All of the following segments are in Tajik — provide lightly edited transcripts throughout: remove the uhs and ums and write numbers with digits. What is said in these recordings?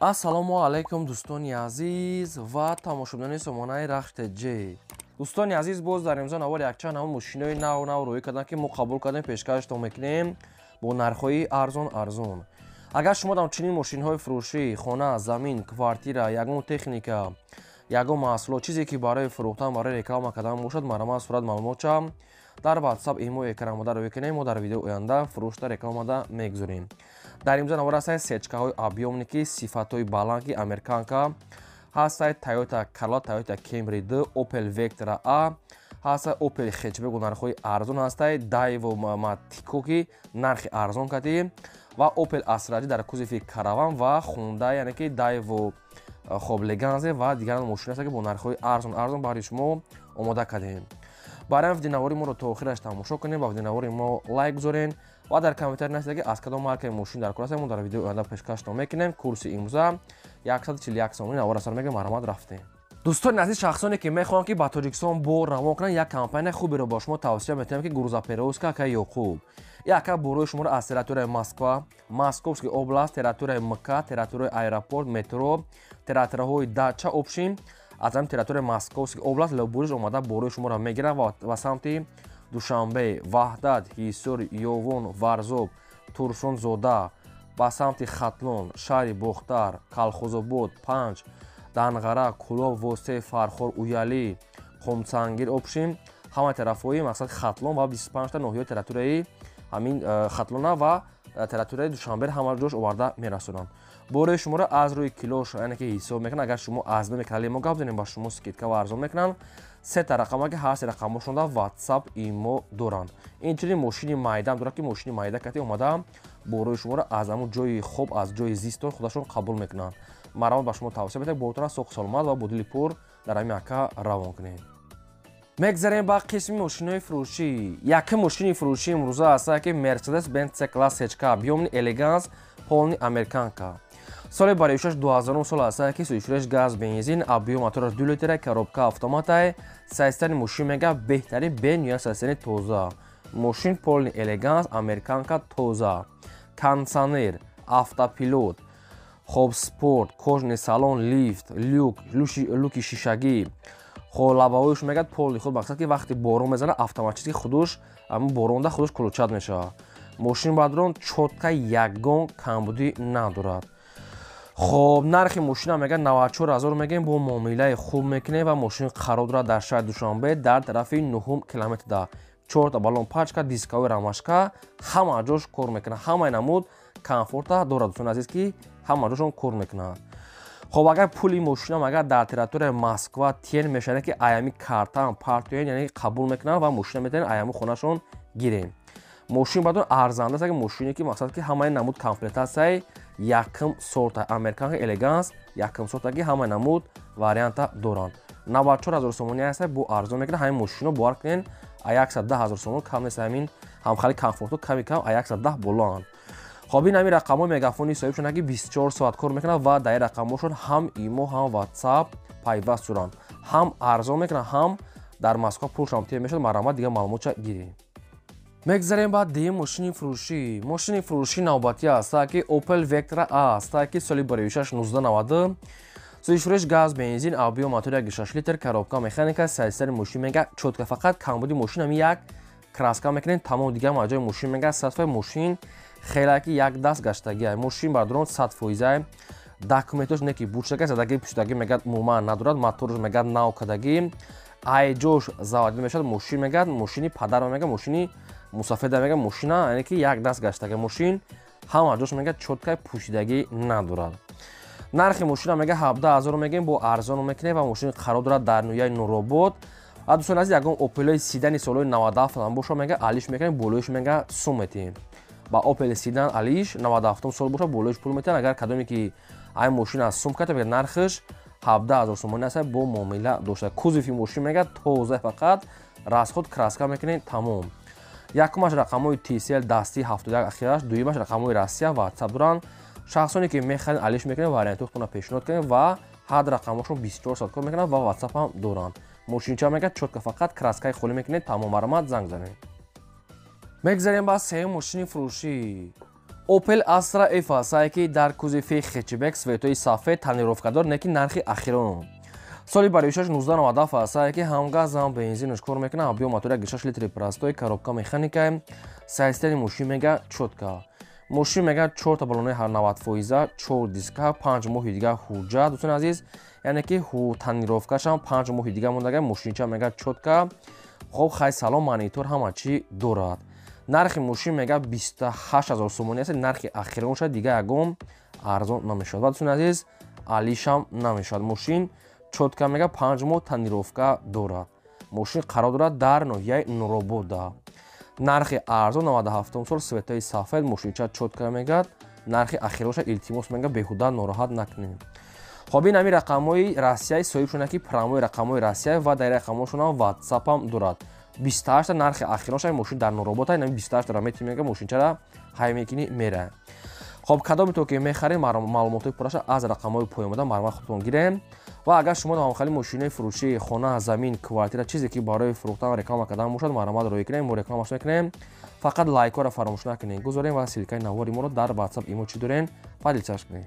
Ассалому алайкум, дӯстони азиз ва тамошобинони сомонаи Рахш ТЖ. Дӯстони азиз, боз дар имзо навор якчанд ҳамон мошинои нав нав рӯй карданд, ки мо қабул кардем, пешкаштон мекунем бо нархҳои арзон арзон. Агар шумо дар чунин мошинҳои фурӯшӣ, хона, замин, квартира, ягон техника, ягон маҳсулот, чизе ки барои фурӯхтан, барои реклама кардан бошад, марҳамат, сурат, маълумотча дар WhatsApp, имо, экранмода рӯй кунем. Мо дар видеои оянда фурӯшта, рекламада мегузорем. Дар имзо навор ҳастанд сечкаҳои объёмный, ки сифатҳои баланд, ки американка ҳастад, Toyota Corolla, Toyota Camry 2, Opel Vectra A ҳастад, Opel Hatchback бо нархҳои арзон ҳастад, Daewoo Matico, ки нархи арзон кардӣ, ва Opel Astra дар кузови караван ва Hyundai, яъне ки Daewoo, хоб, Leganza ва дигар мошин ҳастанд, ки бо нархҳои арзон арзон барои шумо омода кардем. Барои видеонавори моро то охираш тамошо кунем ва видеонавори мо лайк гузорен ва дар комментарий нависед, ки аз кадом маркаи мошин дар кор ҳастем. Мо дар видеои оянда пешкаштон мекунем. Курси имрӯза 141 сомонӣ. Навор асар мегӯем, марҳамат, рафтем. Дӯстони азиз, шахсоне ки мехоҳанд, ки ба Тоҷикистон бор равон кунанд, як компания хуберо ба шумо тавсия метиҳам, ки Грузоперевозка ака Ёқуб. Яка борои шуморо аз территорияи Москва, Московский область, территорияи МК, территорияи аэропорт, метро, территорияҳои дача, общем, аз ҳамин территорияи Московский область лобуриш омада борои шуморо мегиранд ва ба самти Душанбе, Ваҳдат, Ҳисор, Ёвон, Варзоб, Турсунзода, ба самти Хатлон, шаҳри Бохтар, Калхозобод, Панҷ, Данғара, Кӯлоб, Восеъ, Фархор, Уялӣ, Хомсангир, общем, ҳама тарафҳои, мақсад, Хатлон ва 25та ноҳияи территорияи ҳамин Хатлона ва территорияи Душанберо ҳама ҷош оварда мерасонанд. Бораи шуморо аз рӯи килош, яъне ки ҳисоб мекунанд. Агар шумо аз номи канали мо гап занем, ба шумо скидка ва арзон мекунанд. Сета рақама, ки ҳар се рақамошонда WhatsApp, имо доранд. Инчунин мошини майдаам дорад, ки мошини майда кати омада борои шуморо аз ҳамун ҷои хоб, аз ҷои зистон худашон қабул мекунанд. Марҳамат, ба шумо тавсия метавонед, боротонро соғ саломат ва бо дили пур дар ҳамин ака равон кунед. Мегзарем ба қисми мошинои фурӯшӣ. Якум мошини фурӯшӣ имрӯза ҳастад, ки Мерседес Бенз С класс сечка объёмный элеганс, полный американка, соли бароишаш 2000 сол ҳастад, ки сӯзишвориш газ, бензин, объём мотораш 2 литра, коробка автоматай. Состояние мошин мега беҳтарин, бениҳоят состояние тоза. Мошин полный элеганс, американка, тоза, кондиционер, автопилот, хоб, спорт, кожаный салон, лифт, люк, люки шишагӣ. Хоб, лабаҳояш мегӯяд полный худ, мақсад, ки вақти борон мезанад, автоматически худуш ҳамин боронда худуш включать мешавад. Мошин бадрон чётко, ягон камбудӣ надорад. Хоб, нархи мошина мегӯяд 94 000 мегӯем, бо муомилаи хуб мекунем. Ва мошин қарор дорад дар шаҳри Душанбе, дар тарафи нуҳум километрда. Чорта баллон, пачка, дисковой, ромашка, ҳама ҷош кор мекунад, ҳамаи намуд комфорта дорад, дӯстони азиз, ки ҳама ҷошон кор мекунад. Хоб, агар пули мошинам агар дар территорияи Москва тен мешавад, ки аями картаам партоен, яъне қабул мекунанд ва мошина метавонед аями хонашон гирем. Мошин баъдон арзанда аст, мошине ки, мақсад, ки ҳамаи намуд комплектация якм сорта, американка элеганс якм сорта, ки ҳамаи намуд варианта доранд. 94 000 сомонӣ аст, бо арзон мекунад. Ҳамин мошино, бовар кунед, а 110 000 сомон кам нест. Ҳамин ҳамхали комфорту ками кам а 110 болоанд. Хоб, ин ҳамин рақамҳои мегафони соҳибшон, ки 24 соат кор мекунад ва дар ин рақамҳошон ҳам имо, ҳам WhatsApp пайваст шуданд. Ҳам арзон мекунанд, ҳам дар Москва пулшам тем мешавад. Марҳамат, дигар маълумотча гирем. Мегзарем ба дуюм мошини фурӯшӣ. Мошини фурӯшӣ навбатӣ ҳастад, ки Opel Vectra A ҳастад, ки соли бароишаш 1990, сӯзишвориш газ, бензин, объём мотор 1,6 литр, коробка механика. Состояние мошин мега чётко, фақат камбуди мошин ҳами як краска мекунем, тамом. Дигар маҷои мошин мега 100%. Мошин хеле ки як даст гаштагиа. Мошин бадрон 100%-а, документош не ки бучага, задаги пушдаги мегӯяд умуман надорад. Моторш мегӯяд нав кардагӣ, айҷош заводӣ мешавад. Мошин мегӯяд мошини падарма, мегӯяд мошини мусафеда, мегӯяд мошина, яъне ки як даст гаштага. Мошин ҳама ҷош мегӯяд чётко, пӯшидагӣ надорад. Нархи мошина мегӯяд 17 000 мегӯем, бо арзоно мекунем. Ва мошин қарор дорад дар ноҳияи Нуробод. Ва дӯстони азиз, ягон Опелои седани солҳои 97 боша, мегӯяд алиш мекунем, болоиш мегӯяд сум метиҳем. Ба Опел седан алиш 97 сол боша, болоиш пул метиҳанд. Агар кадоме ки ай мошин аз сум карда, мегӯяд нархаш 17 000 сомонӣ аст, бо муомила дошта. Кузови мошин мегӯяд тоза, фақат расход краска мекунем, тамом. Якумаш рақамҳои Tcell дастӣ, 71 ахираш, дуюмаш рақамҳои Россия, WhatsApp доранд. Шахсоне ки мехарен, алиш мекунем, вариантҳои худтонро пешниҳод кунем ва ҳад рақамҳошон 24 соат кор мекунанд ва WhatsApp ҳам доранд. Мошинча мегӯяд чётко, фақат краскаи холӣ мекунед, тамом. Марҳамат, занг занед. Мегзарем ба сеюм мошини фурӯшӣ. Opel Astra F ҳастае, ки дар кузови хэтчбек, цветои сафед, тонировкадор, не ки нархи ахирон. Соли бароишаш 1997 ҳастае, ки ҳам газ, ҳам бензинаш кор мекунад, объём мотори 6 литри простой, коробка механика, состояние мошин мега чётко. Мошин мега 4 та баллонаи 90%, 4 диска, 5 моҳи дига ҳуҷҷат, дӯстони азиз, яъне ки тонировкашам 5 моҳи дига мондага, мошинча мега чётко. Хоб, хай салом, монитор ҳама чӣ дорад. Нархи мошин мега 28 000 сомонӣ аст, нархи ахирон шад, дига ягон арзон намешавад. Ва дӯстони азиз, алишам намешавад. Мошин чётко мега, 5 моҳ тонировка дорад. Мошин қарор дорад дар ноҳияи Нуробода. Нархи арзон, 97 сол, цветои сафед, мошинча чётко мегад, нархи ахироша, илтимос мега, беҳуда нороҳат накунем. Хоб, ин ҳами рақамҳои Россияи соҳиб шуда, ки прямой рақамҳои Россия ва дар рақамҳошонам ватсапам дорад. 28 нархи ахироша, мошин дар Нуробода, инами 28 дора мети мега, мошинчара ҳай мекунӣ, мера. Хоб, кадоме то ки мехарем, маълумотҳои пурраша аз рақамҳои поёмода марҳамат худтон гирем. Ва агар шумо ҳамхели мошинаи фурӯшии хона, замин, квартира, чизе ки барои фурӯхтан, реклама кардан бошад, марҳамат роҳӣ кунем, мо рекламаш мекунем. Фақат лайкҳоро фаромӯш накунем, гузорем ва ссылкаи навори моро дар ватсап, имо чӣ дорем, поделиться кунем.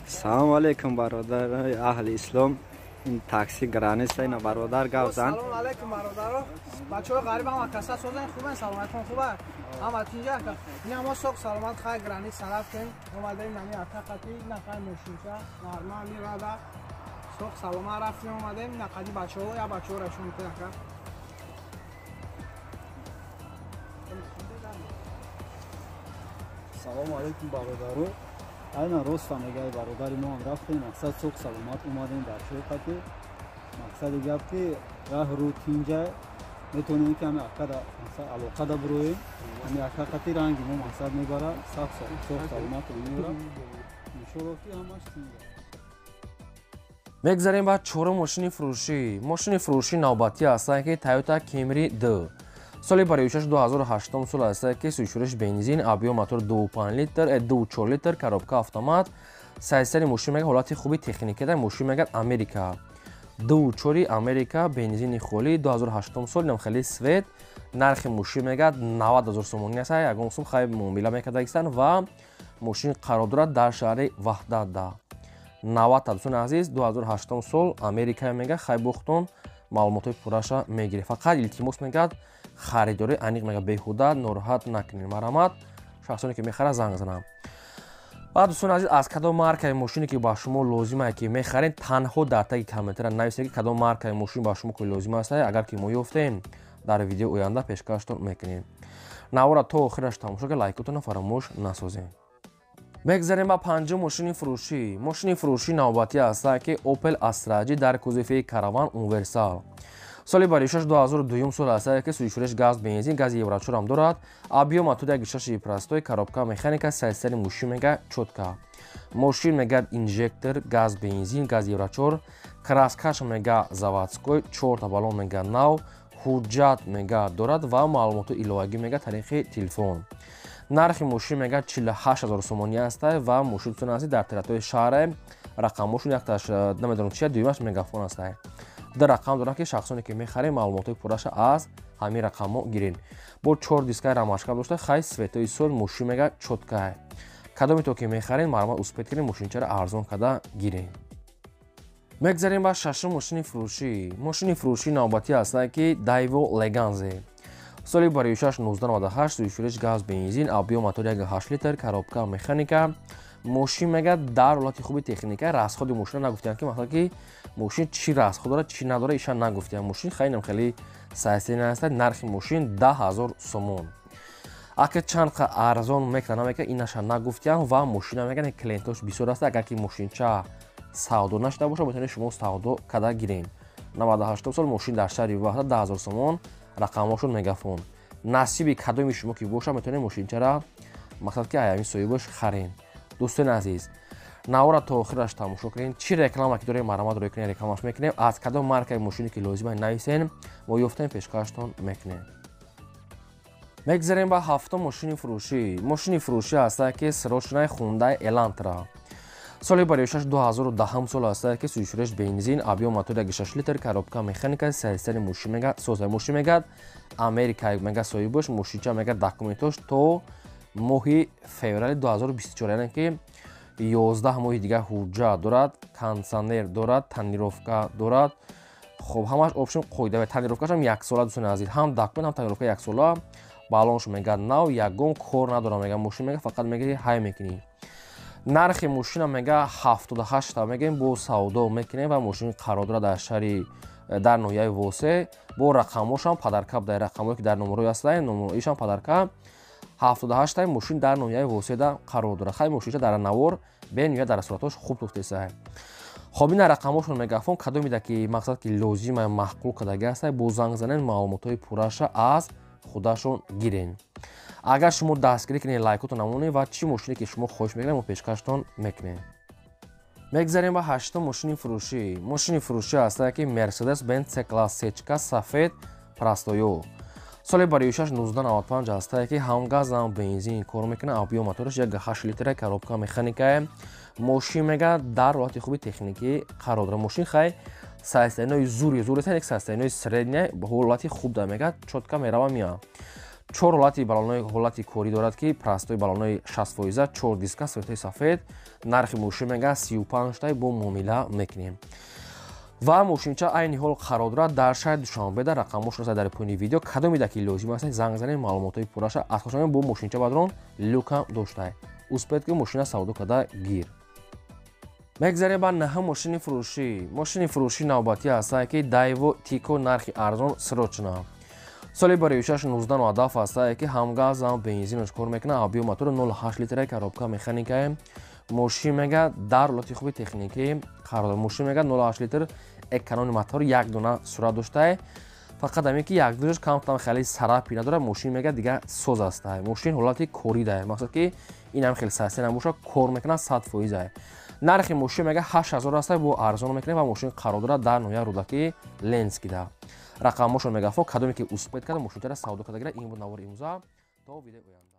Салому алейкум, бародарои аҳли ислом. Ин такси граница, ина бародар гап зан. Салому алейкум, бародаро, бачаҳои ғариб, ҳама каса созен, хубен, саломатон хуба, ҳама тинҷа. Ина мо соқ саломат, хай граница рафтем, омадаем, нами акақати ина хай мошинча нормали рада, соқ саломат рафтем, омадем, ина қади бачаҳо, я бачаҳо рашон ака. Салому алейкум, бародаро. Айнан роста мегаи бародари мо, ҳам рафтем, мақсад соқ саломат омадем бачаҳо қати. Мақсади гап ки раҳ рӯ тинҷа, метавонем ки ҳами акада мақсад алоқада бироем, ҳами ака қати ранги мо мақсад мебара, сақ соқ саломат меёра, иншолло ки ҳамаш тинҷа. Мегзарем ба чорум мошини фурӯшӣ. Мошини фурӯшӣ навбатӣ ҳастанд, ки Toyota Camry 2, соли бароишаш 2008 сол аст, ки сӯшуриш бензин, объём мотор 2,5 литр, 2,4 литр, коробка автомат. Состояние мошин мега ҳолати хуби техникада, мошин мега Америка. 2,4 Америка, бензини холӣ, 2008 сол, инам хеле цвет, нархи мошин мега 90 000 сомонӣ аст, ягон сум хай муомила мекардагистанд ва мошин қарор дорад дар шаҳри Ваҳдатда. 90 дӯстони азиз, 2008 сол, Америка мега, хай бохтон маълумотҳои пурраша мегиред. Фақат илтимос мегӯяд, харидорӣ аниқ мега, беҳуда нороҳат накунед. Марҳамат, шахсоне ки мехарад, занг занам. Баъд, дӯстони азиз, аз кадом маркаи мошине ки ба шумо лозимае ки мехаред, танҳо дар таги комментария нависед, ки кадом маркаи мошин ба шумо ки лозим аст. Агар ки мо ёфтем, дар видеои оянда пешкаштон мекунем. Навора то охираш тамошо ки лайкотонро фаромӯш насозем. Мегзарем ба панҷум мошини фурӯшӣ. Мошини фурӯшӣ навбатӣ ҳастанд, ки Opel Astra G дар кузови караван универсал. Соли баришаш 2002 сол аст, ки сӯзишвориш газ, бензин, гази евро 4 дорад. Объём мотор 1,6 простой, коробка механика, состояние мошин мега чётко. Мошин мега инжектор, газ, бензин, газ евро 4, краскаш мега заводской, чорта баллон мега нав, ҳуҷҷат мега дорад ва маълумоти иловагӣ мега тариқи телефон. Нархи мошин мега 48 000 сомонӣ аст ва мошин, дӯстони азиз, дар территорияи шаҳре. Рақамҳошон якташ намедонам чия, дуюмаш мегафон аст. Ду рақам дорад, ки шахсоне ки мехарем, маълумотҳои пурраша аз ҳамин рақамҳо гиред. Бо чор дискаи рамашка дошта, хай цветои сол, мошин мега чёткай. Кадоме то ки мехаред, марҳамат успеть кунед, мошинчаро арзон карда гиред. Мегзарем ба шашум мошини фурӯшӣ. Мошини фурӯшӣ навбатӣ ҳастанд, ки Daewoo Leganza, соли бароишаш 1998, сӯзишвориш газ, бензин, объём мотор 1,8 литр, коробка механика. Мошин мега дар ҳолати хуби техника. Расходи мошина нагуфтиям, ки масалан ки мошин чӣ расход дорад, чӣ надорад, иша нагуфтиям. Мошин хайнам хеле состояние аст. Нархи мошин 10 000 сомон. Ака чанд қа арзон мекунад, намекунад, инаша нагуфтиям. Ва мошина меган клиентош бисёр аст. Агар ки мошинча савдо нашуда бошад, метавонед шумо савдо карда гиред. 98 сол, мошин дар шаҳри Ваҳдат, 10 000 сомон, рақамҳошон мегафон. Насиби кадоми шумо ки бошад, метавонед мошинчара мақсад ки аями соҳибаш харен. Дӯстони азиз, навора то охираш тамошо кунед. Чӣ реклама ки дорем, марҳамат рӯй кунед, рекламаш мекунем. Аз кадом маркаи мошине ки лозима нависен, мо ёфтем, пешкаштон мекунем. Мегзарем ба ҳафтум мошини фурӯшӣ. Мошини фурӯшӣ ҳастанд, ки срочная Hyundai Elantra, соли бароишаш 2010 сол аст, ки сӯзишвориш бензин, объём мотор 1,6 литр, коробка механика. Состояние мошин мега соза, мошин мегад Америка мега соҳибаш, мошинча мега документош то Моҳи феврали 2024, яъне ки 11 моҳи дигар ҳуҷҷат дорад, кондиционер дорад, тонировка дорад. Хоб, ҳамаш общем қоида. Тонировкашам яксола, дӯстони азиз, ҳам документ, ҳам тонировка яксола. Баллонш мега нав, ягон кор надорам, мега мошин, мега фақат мега ҳай мекунӣ. Нархи мошина мега 78 мегем, бо савдо мекунем ва мошин қарор дорад дар шаҳри, дар ноҳияи Восе. Бо рақамҳошам подарка, дар рақамҳое ки дар номерҳои ҳастанд, номерҳоишам подарка. 78 мошин дар ноҳияи Воседа қарор дорад. Хай, мошинча дар навор бениҳоят дар суратҳош хуб тухтеса. Хоб, ина рақамҳошон мегафон. Кадомида ки мақсад ки лозима, маъқул кардаги аста, бо занг занен, маълумотҳои пурраша аз худашон гирен. Агар шумо дастгирӣ кунед, лайкотон намонед ва чӣ мошине ки шумо хоҳиш мекунед, мо пешкаштон мекунем. Мегзарем ба ҳаштум мошини фурӯшӣ. Мошини фурӯшӣ ҳастае ки Мерседес Бенз С класс сечка сафед простоё, соли бариюшаш 1995 ҳастае ки ҳам газ, ҳам бензин кор мекунад. Объём мотораш 1,8 литра, коробка механикае. Мошин мега дар ҳолати хуби техникӣ қарор дорад. Мошин хай состояниеи зури зур, як состояниеи средняя, ҳолати хуб да, мега чётко мерава меа. Чор ҳолати баллонои ҳолати корӣ дорад, ки простой, баллонои 60%, чор диска, светои сафед. Нархи мошин мега 35 тай, бо муомила мекунем ва мошинча айни ҳол қарор дорад дар шаҳри Душанбеда. Рақамҳошон дар поёни видео. Кадомида ки лозим аст, занг занед, маълумотҳои пурраша аз хошамед. Бо мошинча бадрон люкам доштай, успеть ки мошина савдо карда гир. Мегзарем ба наҳум мошини фурӯшӣ. Мошини фурӯшӣ навбатӣ ҳастае ки Дайво Тико, нархи арзон срочно, соли бариюшаш 1997 ҳастае ки ҳам газ, ҳам бензинош кор мекунад. Объём мотори 0,8 литра, коробка механикае. Мошин мега дар ҳолати хуби техникӣ қарор дорад. Мошин мега 0,8 литр экономи мотор, як дона сурат доштае, фақат ҳамин ки якдуҷош камтам хеле сарапи надорад. Мошин мега дигар соз астае. Мошин ҳолати корӣ дае, мақсад ки ин ҳам хеле састе набошад, кор мекунад 100%. Нархи мошин мега 8000 аста, бо арзон мекунем ва мошин қарор дорад дар ноҳияи Рӯдакӣ Ленскида. Рақамҳошон мегафо. Кадоме ки успеть карда, мошинтара савдо карда гира. Ин буд навори имрӯза. То видеои оянда.